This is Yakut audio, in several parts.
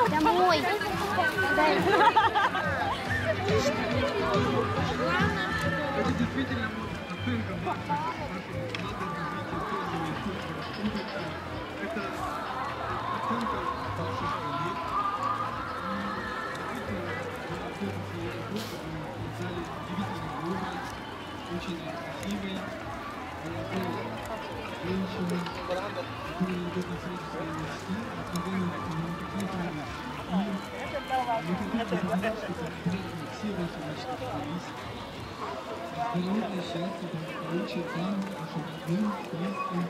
Домой. Это действительно оценка Это оценка вашей школе. Действительно, удивительный город, очень красивый, молодой женщины, которые идут навстречу своей мечте, несмотря на какие-то И мы хотим пожелать, чтобы все ваши мечты сбылись. Здоровья, счастья, благополучия вам, вашим родным, близким.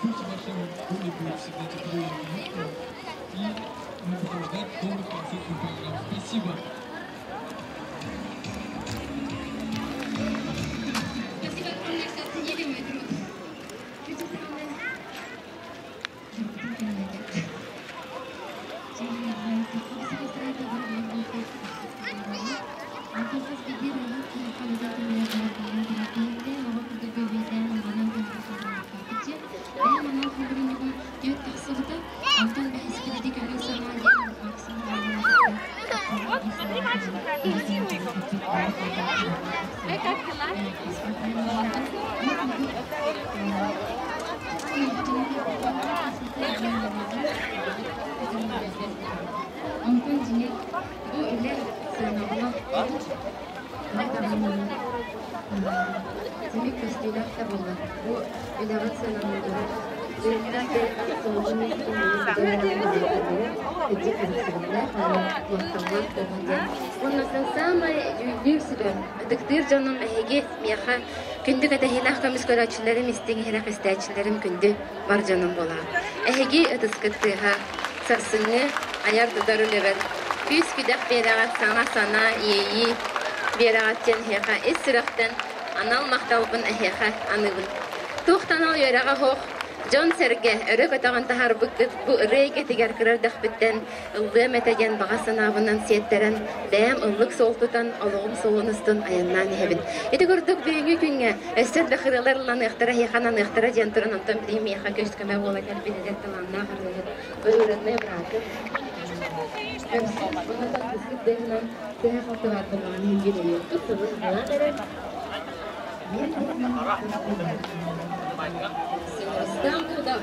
Пусть в вашем доме будет всегда тепло и уютно. И мы будем ждать новых концертных программ. Спасибо! Спасибо огромное, что оценили мой труд. Вот, смотри, мальчик, красивый какой. Эй, как дела? Онтон дьиҥэр бу үлэ сыаналаах Сэмик көстүүлээх да буоллар, бу үлэҕит сыаналыырыгар Уонна саамай дьүүллүүр сүбэ, ытыктыыр дьонум эһиги миэхэ күндү кэтэһиилээх көмүс көрөөччүлэрим, истиҥ иһирэх истээччилэрим күндү бар дьонум буолаҕыт. Эһиги ытыскыт тыаһа сарсыҥҥы айар-тутар үлэбэр күүс-күдэх биэрэҕит, саҥа санаа, иэйии биэрэҕит диэн эһиэхэ ис сүрэхтэн Анал махталбын эһиэхэ аныыбын. Туохтан ол үөрэҕэ суох дьон-сэргэ өрө көтөҕөн таһаарбыккыт бу ырыа эйгэтигэр кыра эрдэхпиттэн ыллыам этэ диэн баҕа санаабынан сиэттэрэн, бэйэм ыллык суол тутан, олоҕум суолун устун айаннаан иһэбин. Ити курдук бүгүҥҥү күҥҥэ өссө элбэх ырыалар ылланыахтара, эһиэхэ ананыахтара диэн туран, онтон билигин миэхэ көс-көмө буола кэлбит эдэр талааннаах ырыаһыт, двоюродный братым, Көрсүҥ, онтон кыыскыт быыһынан сыыһа-халты баар буоллаҕына иһин өйүөххүт, тылын ылан эрэн, Рустам Дудов.